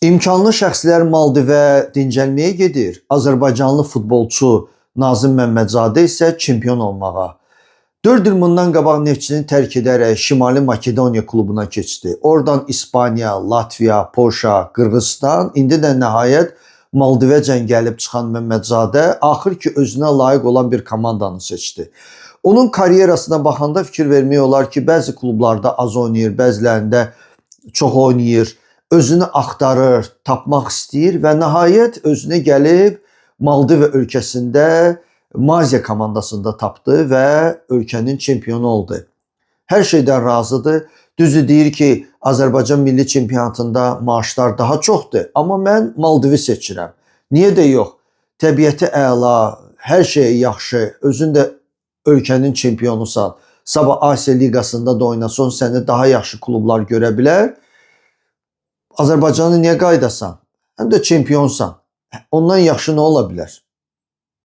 İmkanlı şəxslər Maldivə dincəlməyə gedir. Azərbaycanlı futbolçu Nazim Məmmədzadə isə çempion olmağa. 4 il bundan qabaq Neftçini tərk edərək Şimali Makedoniya klubuna keçdi. Oradan İspaniya, Latviya, Polşa, Qırğızistan, indi də nəhayət Maldivəcən gəlib çıxan Məmmədzadə axır ki özünə layiq olan bir komandanı seçdi. Onun karyerasına baxanda fikir vermək olar ki, bəzi klublarda az oynayır, bəzilərində çox oynayır, özünü axtarır, tapmaq istəyir və nəhayət özünə gəlib Maldiva ölkəsində Maziya komandasında tapdı və ölkənin çempionu oldu. Hər şeydən razıdır. Düzdür, deyir ki, Azərbaycan milli çempionatında maaşlar daha çoxdur, amma mən Maldivi seçirəm. Niyə də yox? Təbiəti əla, hər şey yaxşı, özün də ölkənin çempionusan. Sabah Asiya Liqasında da oynasan səni daha yaxşı klublar görə bilər. Azərbaycana niyə qayıdasan? Həm də çempionsan. Ondan yaxşı nə ola bilər?